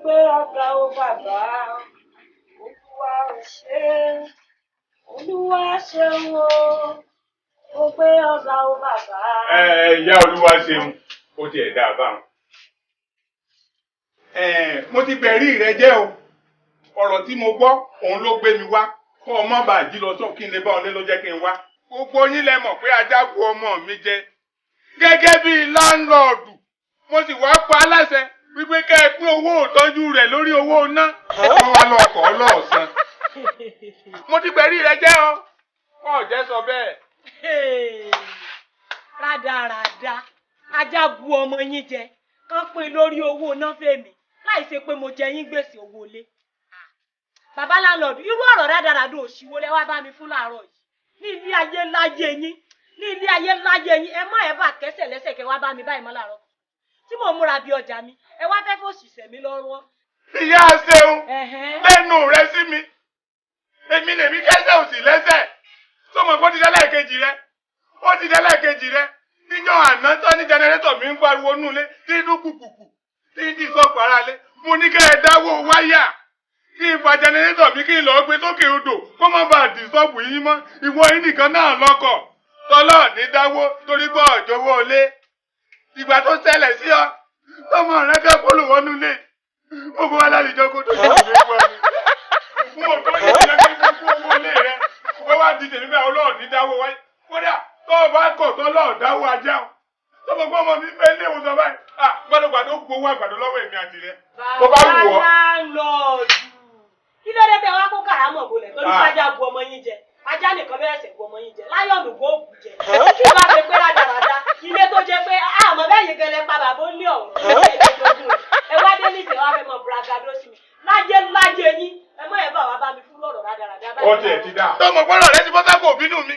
Gbé ọ̀gá o bàbá. Olúwa ò ṣe é. Olúwa ṣeun o. Mo gbé ọ̀gá o bàbá. Ẹ ìyá, Olúwa ṣeun, ó tiẹ̀ dáa báwọn. Ẹ mo ti bẹ̀rí rẹ jẹ́ o. Ọ̀rọ̀ tí mo gbọ́ òun ló gbé mi wá, kó o mọ́ bàa jí lọ sọ kí n lè bá ọ lé ló jẹ́ kí n wá. Gbogbo yín lẹ mọ̀ pé ajá bu ọmọ mi jẹ gẹ́gẹ́ bíi landlord. Mo sì wá pa á láṣẹ wípé kẹ́ ẹ pín owó ìtọ́jú rẹ̀ lórí owó ná. Wọ́n wá lọ kọ́ lọ́ọ̀sán. Mo ti gbẹ̀rí rẹ jẹ́ o, kọ́ ọ̀jẹ́ sọ bẹ́ẹ̀. Rádaràda, ajá bu ọmọ yín jẹ, kán pín lórí owó náà fèmí láì ṣe pé mo jẹ yín gbèsè owó ilé. Bàbá landlord, irú ọ̀rọ̀ rádaràda òṣìwò lẹ wá bá mi fún láàárọ̀ yìí? Ní ilé ayé láyé yín, ní ilé ayé láyé yín, ẹ má ẹ bá kẹsẹ̀ lẹ́sẹ̀ kẹ wá bá mi báyìí mọ́ láàárọ̀ tí mò ń múra bí ọjà mi. Ẹ wá fẹ́ fòṣìṣẹ́ mi lọ́wọ́. Ìyá ṣeun, lẹ́nu rẹ sí mi, èmi lèmi kẹsẹ̀ òsì lẹ́sẹ̀ tó mọ̀ kó ti dá lẹ́ẹ̀kejì rẹ, ó ti dá lẹ́ẹ̀kejì rẹ. Níjọ́ àná tán ní generator mi ń pariwo nulẹ̀ tí inú kùkùkù tí ń dì sọ́ọ̀pù ara lé, mo ní kẹ́ ẹ dáwó wáyà kí n fa generator mi kí n lọ́ọ́ gbé sókè odò kó má bàa dì sọ́ọ̀bù yín mọ́. Ìwọ yín nìkan náà lọ́kọ̀ tọ́lọ́ ní dáwó torí pé ọ̀jọ̀wọ́ lé. Ìgbà tó ṣẹlẹ̀ sí ọ, tọmọ rẹ fẹ́ kó lò wọnú lé gbogbo wa lálejò kó tó ṣe ìwé wọ ni n ò tó ní ìyẹn kí n kó owó lé rẹ. Ó wá di tèmi bẹ́ẹ̀, ọlọ́ọ̀ ní dáwó wáyé. Kódà tó o bá kọ̀ tó lọ́ọ̀ dáwó ajá o, tó o gbọ́ ọmọ mi fẹ́ ilé ìwòsàn báyìí, gbọ́dọ̀ gbàdó gbowó àgbàdo lọ́wọ́ èmi àti rẹ tó bá wù ọ́. Bàbá landlord, kí ló dé tẹ wá kó kàrámọ̀ bolẹ̀ torí kájà bu ọmọ yín jẹ? Ajá nìkan bẹ́ẹ̀ sẹ̀ bu ọmọ yín jẹ, láyọ̀nù kó bù jẹ. Kí wàá ṣe pé rádaràda ilé tó jẹ́ pé àmọ́ bẹ́ẹ̀ yìí gẹlẹ́ pa bàbá ó lé ọ̀hún ẹ wá dé níṣẹ́ wá fẹ́ mọ bragado sí mi. Lájẹ́ lájẹ́ yín, ẹ mọ́ ẹ bá wa bá mi fún lọ́rọ̀ rádaràda báyìí. Ó tiẹ̀ ti dáa. Tọmọ gbọ́dọ̀ rẹ ti bọ́ sápò bínú mi.